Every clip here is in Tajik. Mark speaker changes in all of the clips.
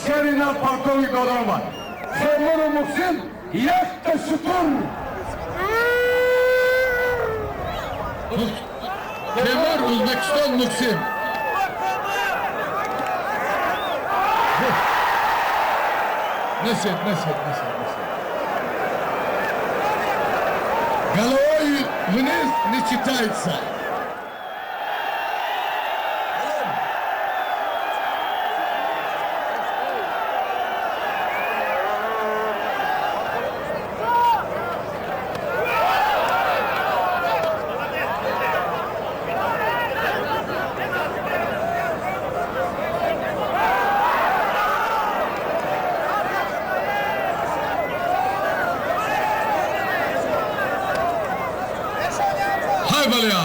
Speaker 1: Шери нав полковник дода омад. Темуру Мухсин якта шутур.
Speaker 2: Темур, Узбекистон, Мухсин. Насед, насед, насед, насед. Головой вниз не читается. Хай баля!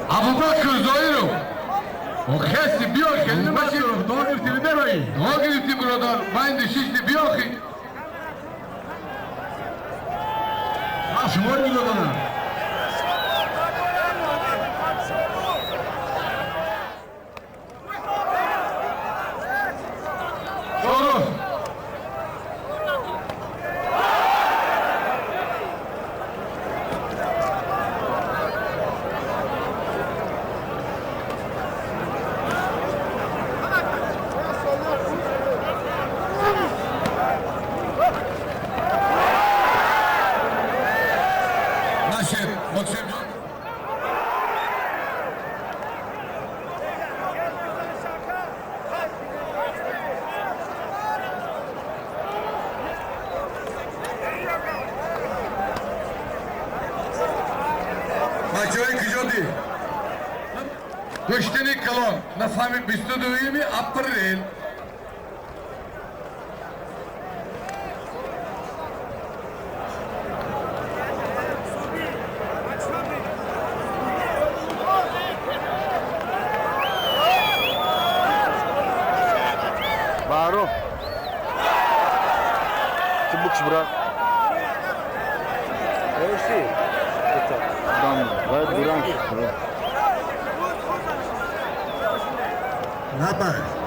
Speaker 2: Абубакр Зоиров. Хеси биё хеле маширов до гирифти мерои. До гирифти бародар, байни шишти биёхи.
Speaker 1: Шумо нигоҳ.
Speaker 2: Doğru. Нашед, Максим. Бачаҳои киҷодӣ? Гӯштини калон нафаҳми 22-юми апрел.
Speaker 3: Баҳром. Ту букш, брат. Эши. Вай буран.
Speaker 4: Напа.